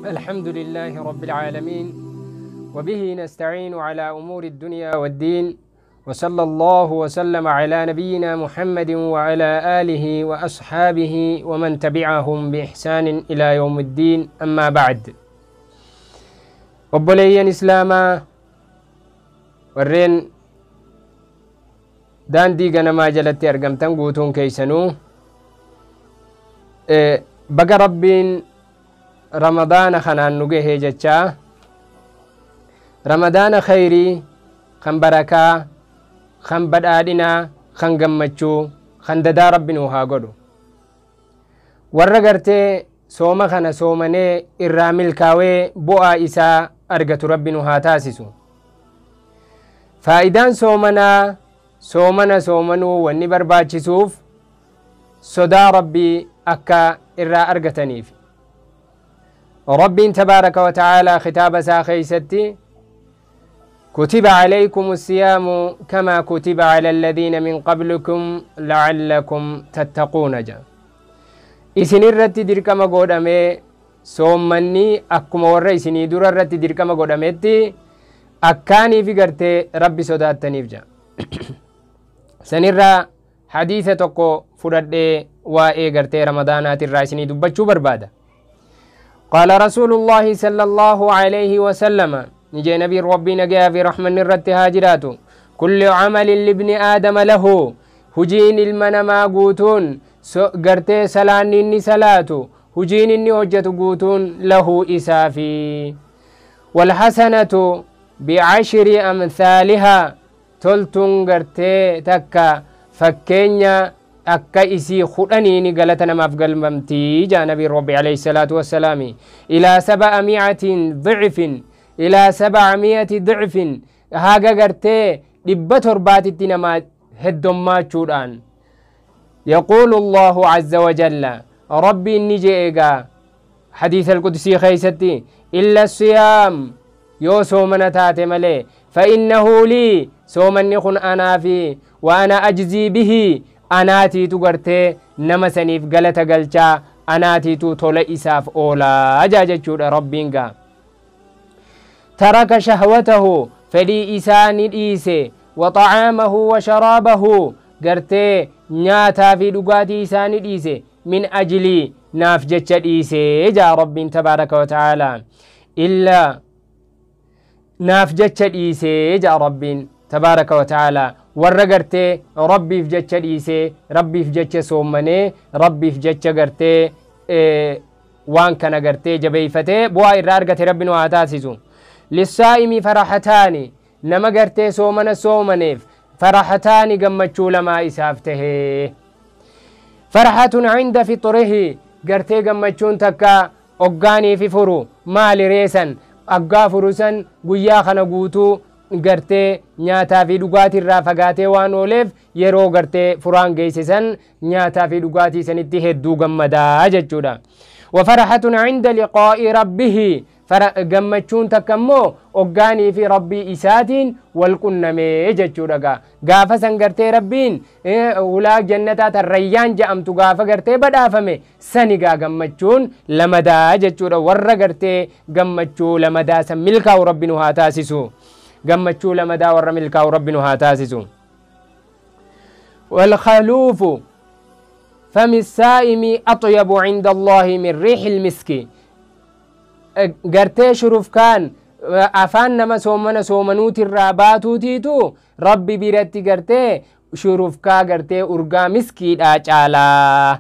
الحمد لله رب العالمين، وبه نستعين على أمور الدنيا والدين، وصلى الله وسلم على نبينا محمد وعلى آله وأصحابه ومن تبعهم بإحسان إلى يوم الدين. أما بعد، obboleeyyan islaamaa warreen daandii ganamaa jalatti argamtan guutuun keeysanuu, baga Rabbiin Ramadaana kanaan nu gahee jechaa, Ramadaana khayrii kan barakaa kan badhaadhinaa kan gammachuu kan dadaa Rabbi nuu haa godhu. Warra gartee sooma kana soomanee irraa milkaawee bu'aa isaa argatu Rabbi nu haa taasisu. Faayidaan soomanaa, soomana soomanuu wanni barbaachisuuf sodaa Rabbii akka irraa argataniif. Rabbiin tabaaraka wa ta'aalaa kitaaba isaa keeysatti كتب عليكم الصيام كما كتب على الذين من قبلكم لعلكم تتقون. جا isin irratti dirqama godhame soommanni akkuma warra isinii dura irratti dirqama godhametti akkaaniif gartee Rabbi sodaattaniif ja. Sanirraa hadiisa tokko fudhadhee waa'ee gartee Ramadaanaatirraa isinii dubbachuu barbaada. قال رسول الله صلى الله عليه وسلم، نجي نبي ربي نجا في رحمن الرت هاجرات، كل عمل لابن آدم له، هجين المنما قوتون قرتي سلان إني سلاتو هجين إني هجة قوتون له إسافي، والحسنة بعشر أمثالها، تلتون قرتي تكا فكينيا akka isii kudhaniini galata namaaf galmamtii jaa nabi Rabbi alayhi salaatu wassalaami. Ilaa saba'a mi'atin dhicfin, ilaa saba'a mi'ati dhicfin, haga gartee 700tti nama heddommaachuudhaan. يقول الله عز وجل، ربي نجي إيقا حديث القدسي خيستي، إلا الصيام يو سومنا تاتي ملي فإنه لي، سومني خن أنا في وأنا أجزي به، أناتي تغرتي نما سنيف غلطة غلچا أناتي تو تولى إساف أولا أجاجة ربينغا. ترك شهوته فلي إسان إيسي وطعامه وشرابه، غرتي نياتا في دقاتي إسان إيسي من أجلي ناف جتش إيسي جا رب تبارك وتعالى. إلا ناف جتش إيسي جا رب تبارك وتعالى. warra gartee Rabbiif jecha dhiisee Rabbiif jecha soommanee Rabbiif jecha gartee waan kana gartee jabeeyfatee bu'aa irraa argate Rabbi nu haa taasisu. Lissaa'imi farahataani, nama gartee soomana soomaneef farahataani gammachuu lamaa isaaf tahee. Farahatun cinda fixrihi, gartee gammachuun takka oggaaniifi furu maali reesan aggaa furu san guyyaa kana guutuu gartee nyaataa fi dhugaatii irraa fagaatee waan ooleef yeroo gartee furaan geessisan nyaataa fi dhugaatii sanitti hedduu gammadaa jechuudha. وفرحة عند لقاء ربه، gammachuun takka immoo oggaanii fi Rabbii isaatiin wal qunnamee jechuudha. Gaafa san gartee Rabbiin hulaa jannataa tan Rayyaan je'amtu gaafa gartee badhaafame sani gaa gammachuun lamadaa jechuudha. Warra gartee gammachuu lamadaa san milkaa'u Rabbi nu haa taasisu. Gammachuu lamadaa warra milkaa'u Rabbi nu haa taasisu. والخلوف فم السائم أطيب عند الله من ريح المسك، gartee shurufkaan afaan nama soomana soomanuuti irraa baatuutiitu Rabbi biratti gartee shurufkaa gartee urgaa miskiidhaa caalaa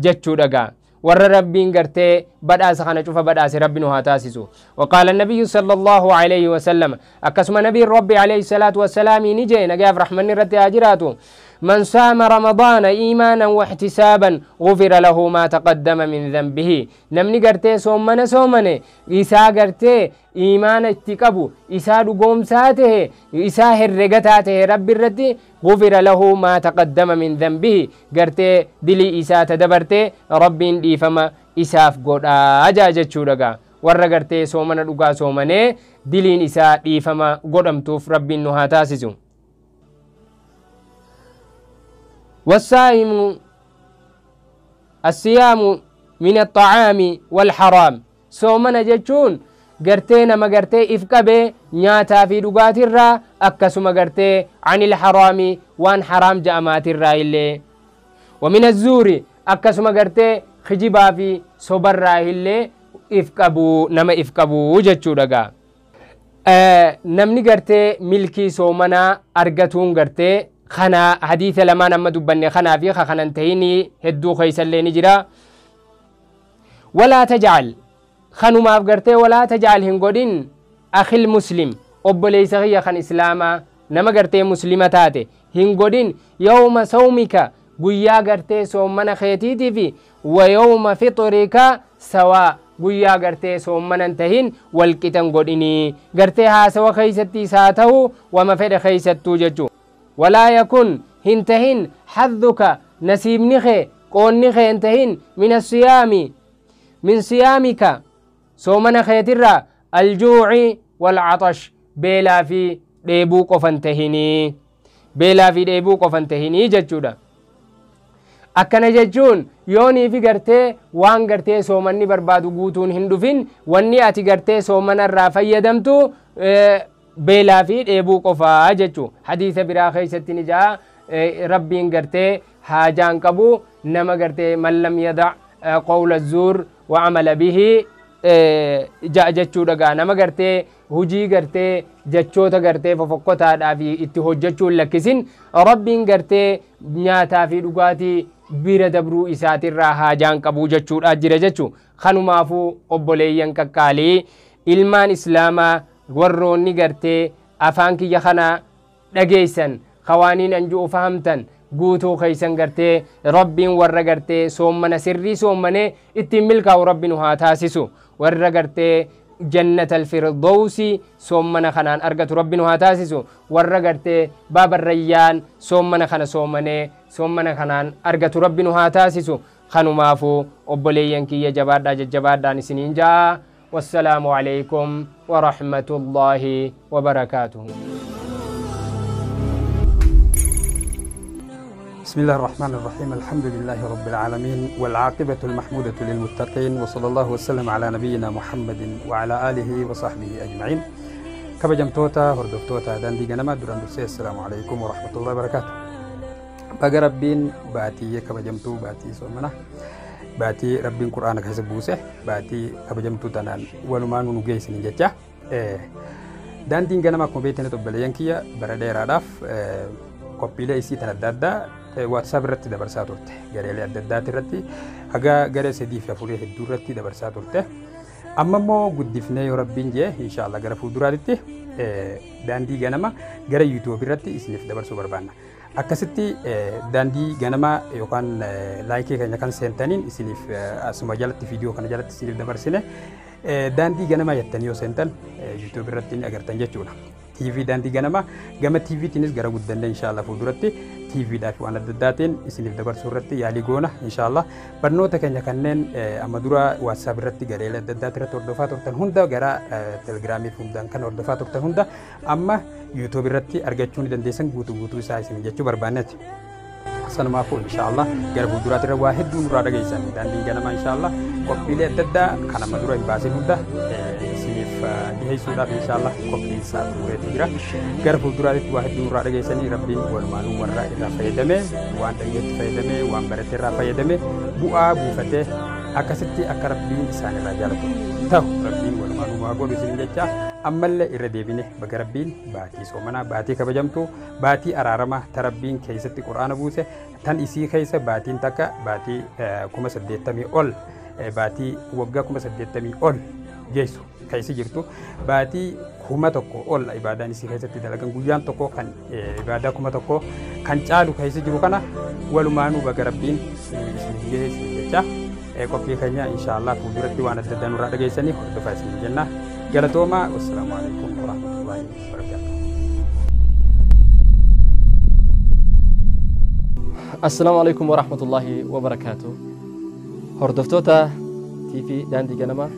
jechuudha gaa. Warra Rabbiin gartee badhaasa kana cufa badhaase Rabbi nu haa taasisu. وقال النبي صلى الله عليه وسلم، akkasuma nabiin Rabbi عليه الصلاة والسلام ni jee nagaaf rahmanni irratti haa jiraatu، من صام رمضان إيمانا واحتسابا غفر له ما تقدم من ذنبه. نمني قرتي سومنا سومني إسا قرتي إيمان اتقبو إسا دقوم ساته إسا هرقتاته رب الردي غفر له ما تقدم من ذنبه. قرتي دلي إسا تدبرتي رب ديفما إساف قد أجاجة شورقا. warra gartee soomana dhugaa soomanee diliin isaa dhiifama godhamtuuf Rabbiin nu haa taasisu. والصائم الصيام من الطعام والحرام. Soomana jechuun gartee nama gartee if qabee nyaataa fi dhugaatirraa, akkasuma gartee anil haraami waan haraam ja'amaatirraa illee, wa min azzuuri akkasuma gartee kijibaa fi sobarraa illee if qabuu, nama if qabuu jechuudha gaa. Namni gartee milkii soomanaa argatuun gartee kana hadiisa lamaan amma dubbanne kanaa fi kanan tahinii hedduu keeysallee ni jira. Walaa tajcal kanumaaf gartee walaa tajcal hin godhin akhil muslim obboleeysa kiyya kan islaamaa nama gartee muslima taate hin godhin yawma sawmika guyyaa gartee soomana keetiitii fi wa yawma fixrika sawaa guyyaa gartee soomanan tahin walqixan godhinii gartee haasawa keeysattiis haa ta'u wama fedhe keeysattuu jechuu. Walaa yakun hin tahin hadduka nasiibni kee qoonni kee hin tahin min asiyaami min siyaamika soomana keetirraa aljuuci walcaxash beelaa fi dheebuu qofan tahinii, beelaa fi dheebuu qofan tahinii jechuudha. Akkana jechuun yoonii fi gartee waan gartee soomanni barbaadu guutuun hin dhufin, wanni ati gartee soomanarraa fayyadamtu beelaa fi dheebuu qofaa jechuu. Hadiisa biraa keessatti ni ja'a rabbiin gartee haajaan qabu nama gartee man lam yada qawla zuur wa amala bihi ja'a jechuudha gaa. Nama gartee hujii gartee jechoota gartee fofokkotaadhaa fi itti hojjechuu hin lakkisin rabbiin gartee nyaataa fi dhugaatii bira dabruu isaatirraa haajaan qabuu jechuudha jira jechuu. Kanumaafuu obboleeyyan qaqqaalii ilmaan islaamaa warroonni gartee afaan kiyya kana dhageessan kawaaniin anju'u fahamtan guutuu keeysan gartee rabbiin warra gartee soommana sirrii soommanee ittiin milkaa'u rabbi nu haa taasisu, warra gartee jannata alfirdawsi soommana kanaan argatu rabbi nu haa taasisu, warra gartee baabarrayyaan soommana kana soomanee soommana kanaan argatu rabbi nu haa taasisu. Kanumaafuu obboleeyyan kiyya jabaadhaa jajjabaadhaan isiniin ja'a. Wassalaamu alaykum warahmatullaahi wabarakaatuhu. بسم الله الرحمن الرحيم. الحمد لله رب العالمين والعاقبة المحمودة للمتقين وصلى الله وسلم على نبينا محمد وعلى آله وصحبه أجمعين. كبجمتوتا هردفتوتا داندي غنما دران درسي. السلام عليكم ورحمة الله وبركاته. بقى ربين باتي كبجمتو باتي سومنا باتي ربين قرآن كسبوسه باتي كبجمتو تنان ولمان نجيس نجتة. داندي غنما كوبيتنا تبليانكيا بردير عرف qophiilee isii tan adda addaa WhatsApp irratti dabarsaa turte, gareelee adda addaati irratti haga garee 3 fi 4 hedduu irratti dabarsaa turte. Amma immoo guddifnee yoo rabbiin jee inshaallah gara fuulduraatti daandii ganama gara YouTube irratti isiniif dabarsuu barbaanna. Akkasitti daandii ganama yookaan laayikii keenya kan seentaniin isiniif asuma jalatti viidiyoo kana jalatti isiniif dabarsine daandii ganama jettanii yoo seentan YouTube irratti ni agartan jechuudha. TV daandii ganama gama TV tiinis gara guddannee inshaallah fuulduratti TV dhaaf waan adda addaatiin isiniif dabarsuu irratti yaalii goona inshaallah. Barnoota keenya kanneen amma dura WhatsApp irratti gareelee adda addaati irratti hordofaa turtan hunda gara Telegramii fi hundaan kan hordofaa turtan hunda amma YouTube irratti argachuu ni dandeessan guutuu guutuu isaa isin jechuu barbaanneeti. Sanumaafuu inshaallah gara fuulduraatti irra waa hedduu nurraa dhageessan daandii ganama inshaallah qophiilee adda addaa kan amma dura hin baasin hunda isiniif dhiyeessuudhaaf inshaallah qophii isaa xumureetu jira. Gara fuulduraatti waa hedduu nurraa dhageessanii rabbiin walumaanuu warra irraa fayyadame waan dhageetti fayyadame waan barate irraa fayyadame bu'aa buufatee akkasitti akka rabbiin isaan irraa jaalatu ta'u rabbiin walumaanuu waa godhu isin jecha. Ammallee irra deebine baga rabbiin baatii soomanaa baatii kabajamtuu baatii araaramaa ta rabbiin keessatti quraana buuse tan isii keessa baatiin takka baatii 80,000 ol baatii waggaa 80,000 ol geessu keessa jirtu baatii 1,000 ol ibaadaan isii keessatti dalagan guyyaan tokko kan ibaadaa 1,000 kan caalu keessa jiru kana walumaanuu baga rabbiin isin geessu jecha. Qophii keenya inshaallah fuulduratti waan adda addaa nurraa dhageessanii hordofaa isin jenna. Galatooma. Wassalaamu alaikum warahmatullahi wabarakatuh. Assalaamu alaikum warahmatullahi wabarakatuh. Hordoftoota TV daandii ganamaa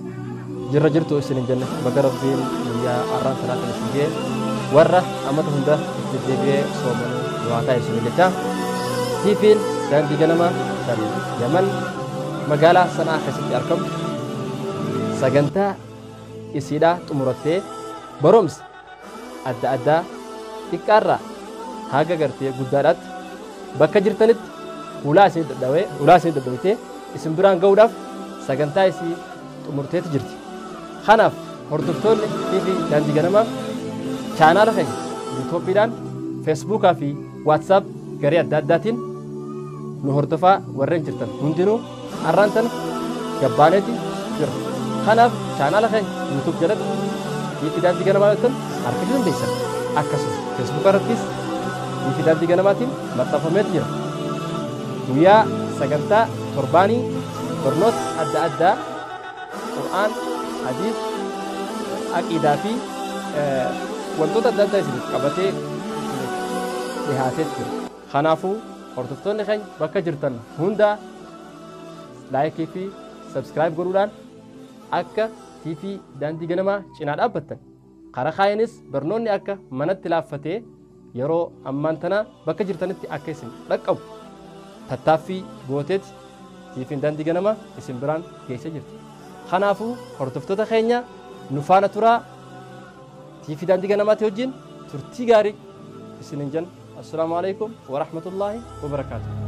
jirra jirtu isin jenna baga rabbiin guyyaa arraan sanaatiin isin ga'e warra ammata hunda itti deebi'ee soomanuu du'aa ta'a isin jecha. TV'n daandii ganamaa kan Yaman magaalaa Sanaa keessatti argamu Sagantaa isiidhaa xumurattee barumsa adda addaa xiqqaarraa haga gartee guddaadhaatti bakka jirtanitti ulaa isin dadhawee ulaa isin dadhawitee isin biraan ga'uudhaaf sagantaa isii xumurteeti jirti. Kanaaf hordoftoonni TV Daandii Ganamaa chaanaala keenya yuutuubiidhaan, feesbuukaa fi waatsaap garee adda addaatiin nu hordofaa warreen jirtan hundinuu har'aan tana gabbaaneeti jira. Kanaaf chaanaala keenya yuutuub jalatti TV Daandii Ganamaa jettan argachuu dandeessan. Akkasuma feesbuuka irrattis TV Daandii Ganamaatiin maxxanfameeti jira. Guyyaa sagantaa torbaanii barnoota adda addaa Qur'aan, Hadiis, aqiidaa fi wantoota adda addaa isiniif qabatee isiniif dhihaateet jira. Kanaafuu hordoftoonni keenya bakka jirtan hundaa laayikii fi sabskiraayib godhuudhaan akka TV Daandii Ganamaa cinaa dhaabbattan. Karaa kaayanis barnoonni akka manatti laaffatee yeroo ammaan tana bakka jirtanitti akka isin dhaqqabu tattaaffii gooteeti TV Daandii Ganamaa isin biraan geessee jirti. Kanaafuu hordoftoota keenya nu faana turaa TV Daandii Ganamaatti wajjin turtii gaarii isinin jenna. Assalaamu alaikum wa rahmatullaahi wa barakaatuh.